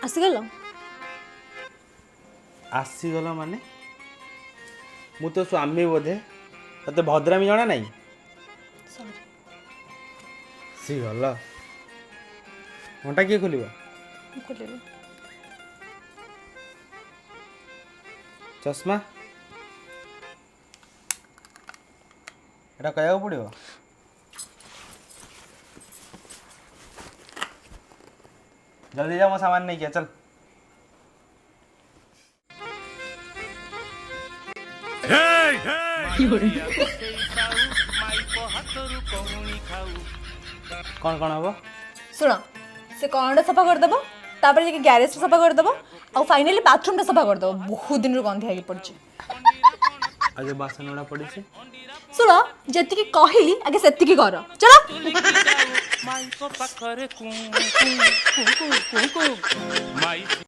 ଆସିଗଲ? ଆସିଗଲ ମାନେ? ମୁଁ ତ ସ୍ୱାମୀ ବୋଧେ, ତତେ ଭଦ୍ରାମି ଜଣା ନାହିଁ? ସରି। ଆସିଗଲ। ଘଣ୍ଟା କିଏ ଖୋଲିବ? ମୁଁ ଖୋଲିବି। ଚଷମା ଏଟା କହିବାକୁ ପଡ଼ିବ? ଜଲ୍ଦି ଯା, ମୋ ସାମାନ ନେଇକି ଆ, ଚାଲ। କ'ଣ କ'ଣ ହବ? ଶୁଣ, ସେ କଣଟା ସଫା କରିଦେବ, ତାପରେ ଯାଇକି ଗ୍ୟାରେଜଟା ସଫା କରିଦେବ ଆଉ ଫାଇନାଲି ବାଥରୁମଟା ସଫା କରିଦେବ। ବହୁତ ଦିନରୁ ଗନ୍ଧିଆ ହେଇକି ପଡ଼ିଛି। ଆଉ ଯେଉଁ ବାସନ ଗୁଡ଼ା ପଡ଼ିଛି? ଶୁଣ, ଯେତିକି କହିଲି ଆଗେ ସେତିକି କର। ଚଲ। ମାଇପ ପାଖରେ କୁଁ କୁଁ କୁଁ କୁଁ କୁଁ ମାଇ।